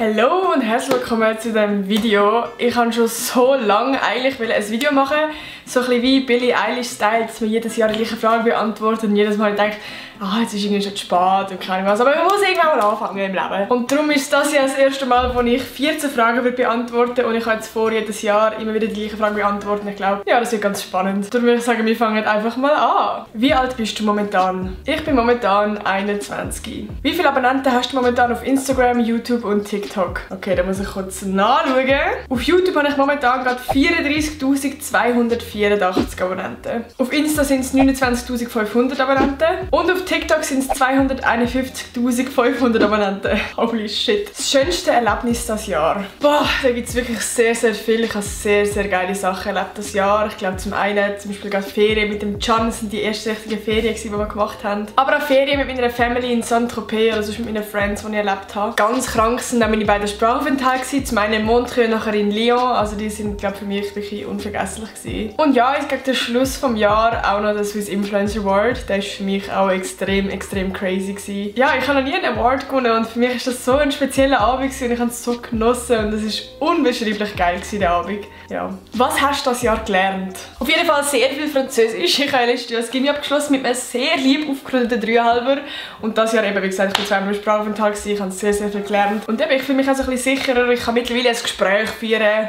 Hallo und herzlich willkommen zu diesem Video. Ich wollte schon so lange eigentlich ein Video machen, so ein bisschen wie Billie Eilish-Style, dass man jedes Jahr die gleiche Frage beantwortet und jedes Mal denkt, jetzt ist irgendwie schon zu spät und keine was, aber man muss irgendwann mal anfangen im Leben. Und darum ist das ja das erste Mal, wo ich 14 Fragen beantworte und ich habe jetzt vor, jedes Jahr immer wieder die gleiche Frage beantworten. Ich glaube, ja, das wird ganz spannend. Darum würde ich sagen, wir fangen einfach mal an. Wie alt bist du momentan? Ich bin momentan 21. Wie viele Abonnenten hast du momentan auf Instagram, YouTube und TikTok? Okay, da muss ich kurz nachschauen. Auf YouTube habe ich momentan gerade 34.284 Abonnenten. Auf Insta sind es 29.500 Abonnenten. Und auf TikTok sind es 251.500 Abonnenten. Holy shit. Das schönste Erlebnis dieses Jahr. Boah, da gibt es wirklich sehr, sehr viel. Ich habe sehr, sehr geile Sachen erlebt dieses Jahr. Ich glaube zum einen zum Beispiel gerade Ferien mit dem Can. Das sind die ersten richtigen Ferien, die wir gemacht haben. Aber auch Ferien mit meiner Family in Saint-Tropez oder sonst mit meinen Friends, die ich erlebt habe. Ganz krank sind auch meine beiden Sprachaufenthalte. Zum einen in Montreux und nachher in Lyon. Also die sind, glaube ich, für mich wirklich unvergesslich gewesen. Und ja, jetzt gegen den Schluss des Jahres auch noch der Swiss Influencer Award. Der ist für mich auch extrem crazy gewesen. Ja, ich habe noch nie einen Award gewonnen und für mich ist das so ein spezieller Abend gewesen und ich habe es so genossen und es ist unbeschreiblich geil gewesen, der Abend. Ja. Was hast du das Jahr gelernt? Auf jeden Fall sehr viel Französisch. Ich habe letztes Jahr das Gymnasium abgeschlossen mit einem sehr lieb aufgerundeten 3,5er und das Jahr eben, wie gesagt, ich war zweimal im Sprachaufenthalt gewesen. Ich habe sehr viel gelernt und eben, ich fühle mich auch so ein bisschen sicherer. Ich kann mittlerweile ein Gespräch führen.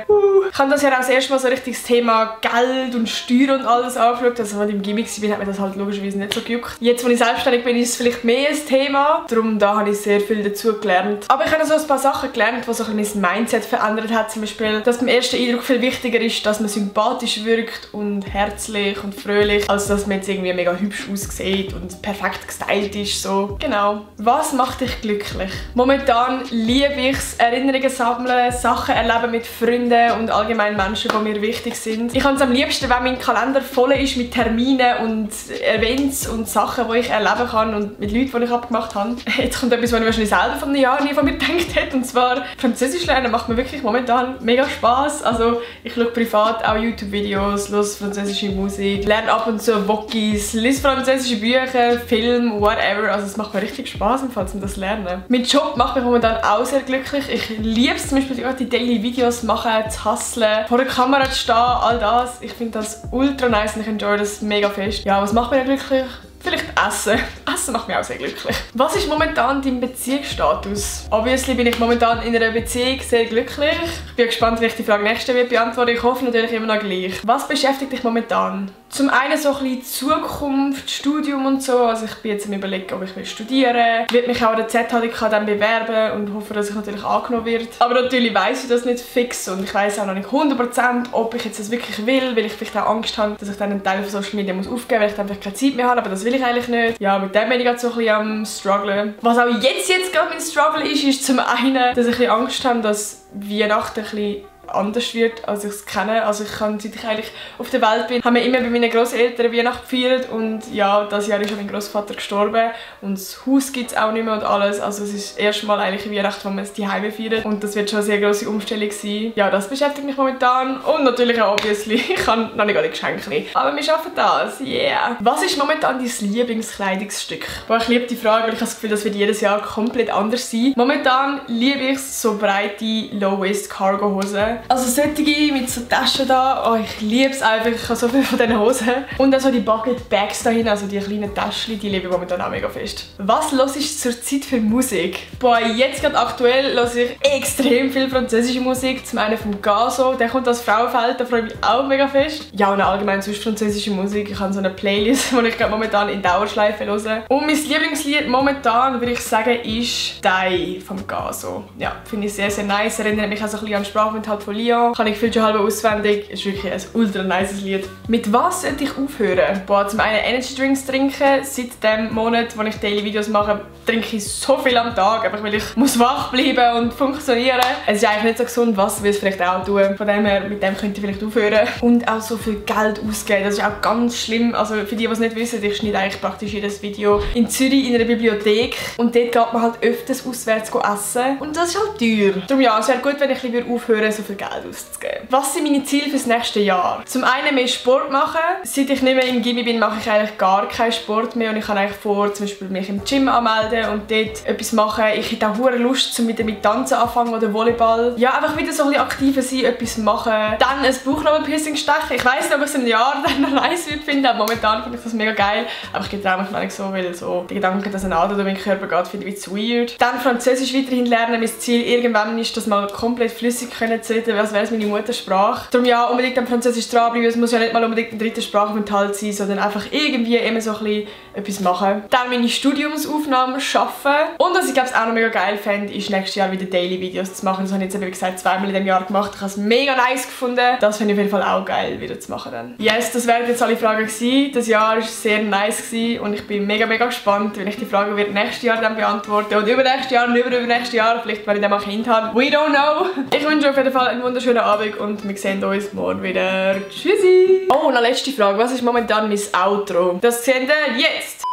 Ich habe das Jahr auch das erste Mal so richtig das Thema Geld und Steuern und alles angeschaut. Also als ich im Gymnasium war, hat mir das halt logischerweise nicht so gejuckt. Jetzt, wo ich selbstständig bin, ist es vielleicht mehr ein Thema. Darum da habe ich sehr viel dazu gelernt. Aber ich habe so ein paar Sachen gelernt, die so ein bisschen mein Mindset verändert hat. Zum Beispiel, dass beim ersten Eindruck viel wichtiger ist, dass man sympathisch wirkt und herzlich und fröhlich, als dass man jetzt irgendwie mega hübsch aussieht und perfekt gestylt ist. So. Genau. Was macht dich glücklich? Momentan liebe ich es, Erinnerungen sammeln, Sachen erleben mit Freunden und allgemein Menschen, die mir wichtig sind. Ich habe es am liebsten, wenn mein Kalender voll ist mit Terminen und Events und Sachen, die ich erleben kann und mit Leuten, die ich abgemacht habe. Jetzt kommt etwas, was ich wahrscheinlich selber von einem Jahr nie von mir gedacht hätte, und zwar Französisch lernen macht mir wirklich momentan mega Spass. Also ich schaue privat auch YouTube-Videos, höre französische Musik, lerne ab und zu Wokis, lese französische Bücher, Filme, whatever. Also es macht mir richtig Spass, falls ich das lernen. Mein Job macht mich momentan auch sehr glücklich. Ich liebe es zum Beispiel auch die Daily Videos machen, zu hustlen, vor der Kamera zu stehen, all das. Ich finde das ultra nice und ich enjoy das mega fest. Ja, was macht mich glücklich? Vielleicht Essen. Essen macht mich auch sehr glücklich. Was ist momentan dein Beziehungsstatus? Obviously bin ich momentan in einer Beziehung sehr glücklich. Ich bin gespannt, wie ich die Frage nächste beantworte. Ich hoffe natürlich immer noch gleich. Was beschäftigt dich momentan? Zum einen so ein bisschen Zukunft, Studium und so. Also ich bin jetzt am Überlegen, ob ich studieren will. Ich werde mich auch an der ZHDK dann bewerben und hoffe, dass ich natürlich angenommen werde. Aber natürlich weiss ich das nicht fix und ich weiss auch noch nicht 100%, ob ich jetzt das wirklich will, weil ich vielleicht auch Angst habe, dass ich dann einen Teil von Social Media aufgeben muss, weil ich dann vielleicht keine Zeit mehr habe, aber das will ich eigentlich nicht. Ja, mit dem bin ich gerade so ein bisschen am strugglen. Was auch jetzt gerade mein Struggle ist zum einen, dass ich ein bisschen Angst habe, dass Weihnachten ein bisschen anders wird, als ich es kenne. Also ich kann, seit ich eigentlich auf der Welt bin, haben wir immer bei meinen Grosseltern Weihnachten gefeiert und ja, das Jahr ist schon mein Großvater gestorben und das Haus gibt es auch nicht mehr und alles. Also es ist das erste Mal eigentlich Weihnachten, wo man es daheim feiert und das wird schon eine sehr grosse Umstellung sein. Ja, das beschäftigt mich momentan und natürlich auch obviously, ich habe noch nicht alle Geschenke, aber wir schaffen das, yeah. Was ist momentan dein Lieblingskleidungsstück? Boah, ich liebe die Frage, weil ich habe das Gefühl, das wird jedes Jahr komplett anders sein. Momentan liebe ich so breite Low-Waist-Cargo-Hosen. Also solche mit so Taschen da, ich liebe es einfach, ich habe so viel von diesen Hosen. Und auch so die Bucket Bags dahin, also die kleinen Taschen, die liebe ich momentan auch mega fest. Was hörst du zurzeit für Musik? Boah, jetzt gerade aktuell höre ich extrem viel französische Musik. Zum einen vom Gazo, der kommt aus Frauenfeld, da freue ich mich auch mega fest. Ja, und allgemein sonst französische Musik. Ich habe so eine Playlist, die ich gerade momentan in Dauerschleife höre. Und mein Lieblingslied momentan, würde ich sagen, ist «Die» vom Gazo. Ja, finde ich sehr nice, erinnert mich auch so ein bisschen an den Sprachaufenthalt von Lyon. Kann ich viel schon halb auswendig. Ist wirklich ein ultra nices Lied. Mit was sollte ich aufhören? Boah, zum einen Energy Drinks trinken. Seit dem Monat, wo ich Daily Videos mache, trinke ich so viel am Tag. Einfach weil ich muss wach bleiben und funktionieren. Es ist eigentlich nicht so gesund, was will es vielleicht auch tun. Von dem her, mit dem könnt ihr vielleicht aufhören. Und auch so viel Geld ausgeben. Das ist auch ganz schlimm. Also für die es nicht wissen, ich schneide eigentlich praktisch jedes Video in Zürich in einer Bibliothek. Und dort geht man halt öfters auswärts essen. Und das ist halt teuer. Darum ja, es wäre gut, wenn ich lieber aufhören, so viel Geld auszugeben. Was sind meine Ziele für das nächste Jahr? Zum einen mehr Sport machen. Seit ich nicht mehr im Gimmi bin, mache ich eigentlich gar keinen Sport mehr und ich habe eigentlich vor, zum Beispiel mich im Gym anmelden und dort etwas machen. Ich hätte auch hure Lust, um wieder mit Tanzen anfangen oder Volleyball. Ja, einfach wieder so ein bisschen aktiver sein, etwas machen. Dann ein Bauchnabelpiercing stechen. Ich weiss nicht, ob ich es in einem Jahr dann noch nice würde finden, aber momentan finde ich das mega geil. Aber ich getraue mich noch nicht so, weil so der Gedanke, dass ein Adel durch meinen Körper geht, finde ich ein bisschen weird. Dann Französisch weiterhin lernen. Mein Ziel irgendwann ist, das mal komplett flüssig zu reden, als wäre es meine Muttersprache. Darum ja, unbedingt am Französisch dranbleiben. Es muss ja nicht mal unbedingt ein dritter Sprachaufenthalt sein, sondern einfach irgendwie immer so ein bisschen etwas machen. Dann meine Studiumsaufnahmen schaffen. Und was ich glaube auch noch mega geil fände, ist nächstes Jahr wieder Daily-Videos zu machen. Das habe ich jetzt, wie gesagt, zweimal in diesem Jahr gemacht. Ich habe es mega nice gefunden. Das finde ich auf jeden Fall auch geil, wieder zu machen dann. Yes, das wären jetzt alle Fragen gewesen. Das Jahr war sehr nice gewesen und ich bin mega gespannt, wenn ich die Fragen nächstes Jahr dann beantworten und übernächstes Jahr und übernächstes Jahr, vielleicht wenn ich dann mal ein Kind habe. We don't know. Ich wünsche auf jeden Fall einen wunderschönen Abend und wir sehen uns morgen wieder. Tschüssi! Oh, und eine letzte Frage. Was ist momentan mein Outro? Das seht ihr jetzt!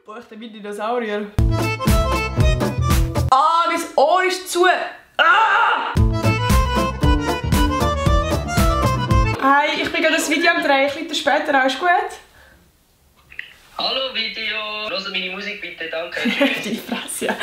Boah, ich bin Dinosaurier. Ah, mein Ohr ist zu! Ah! Hi, ich bin gerade das Video am Drehen. Ich rufe später an. Ist gut? Hallo Video! Hör meine Musik bitte, danke. Die Fresse, ja.